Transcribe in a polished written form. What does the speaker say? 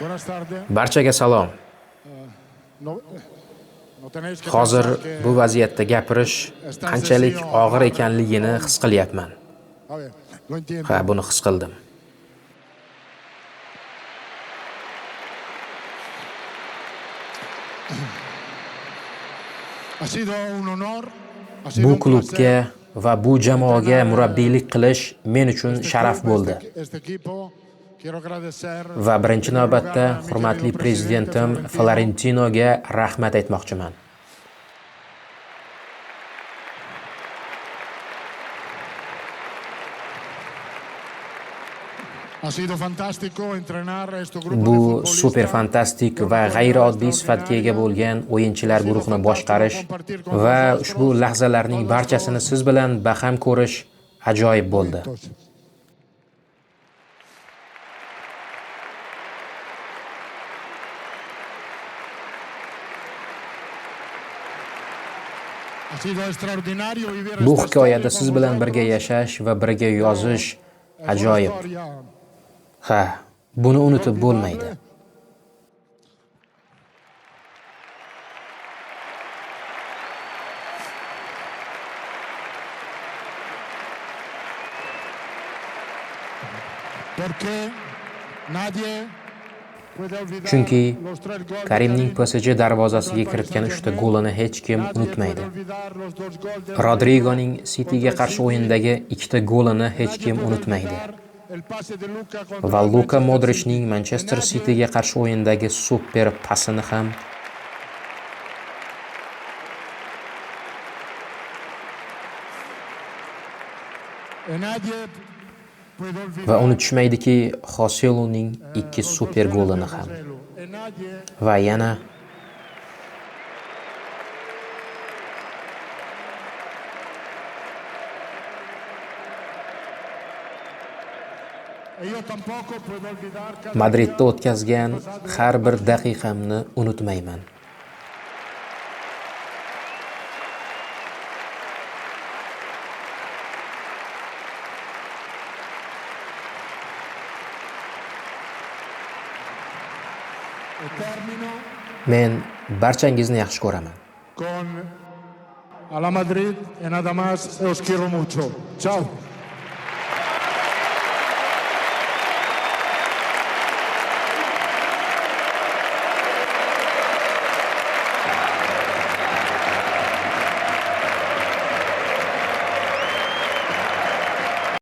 Buenas tardes. Barchaga salom. No, no tenéis que Hozir pensar que- bu vaziyatda gapirish qanchalik og'ir ekanligini his qilyapman. A ver, lo entiendo. Ha, buni his qildim. Ha sido un honor. Ha sido Bu un klubga placer va bu jamoaga murabbiylik qilish men uchun este sharaf club, bo'ldi. Este equipo, quiero agradecer Va birinchi en primer lugar navbatda a mi querido hurmatli presidente prezidentim Florentino Florentinoga rahmat aytmoqchiman. Ha sido fantástico entrenar a este grupo de Bu futbolistas. super fantastik va g'ayrioddiy sifatga ega bo'lgan o'yinchilar guruhini boshqarish va ushbu lahzalarning barchasini siz bilan baham ko'rish ajoyib bo'ldi. Ha sido extraordinario vivir Bu esta hikoyada historia siz con bilan birga vosotros. yashash va birga yozish Es una ajoyib. historia Ha, buni unutib bo'lmaydi. Porque nadie puede olvidar Chunki los tres goles de Karimning Karim PSG darvozasiga contra el Paris kiritgan 3 ta Saint-Germain. golini hech kim Nadie puede unutmaydi. olvidar los dos goles de Rodrigoning Cityga contra el qarshi City. o'yindagi 2 ta golini hech Nadie kim puede unutmaydi. olvidar el pase de Luka contra Va el Luka Manchester Modrichning City. Manchester Nadie Cityga qarshi o'yindagi super pasini ham E nadie puede olvidar va unutishmaydiki Xoseluning 2 los dos super goles de golini ham. Joselu. E nadie Va yana e io tampoco puedo olvidar cada Madridda día o'tkazgan har bir daqiqamni unutmayman. E termino Men barchangizni yaxshi ko'raman. con a la Madrid e nada más e os quiero mucho. Ciao.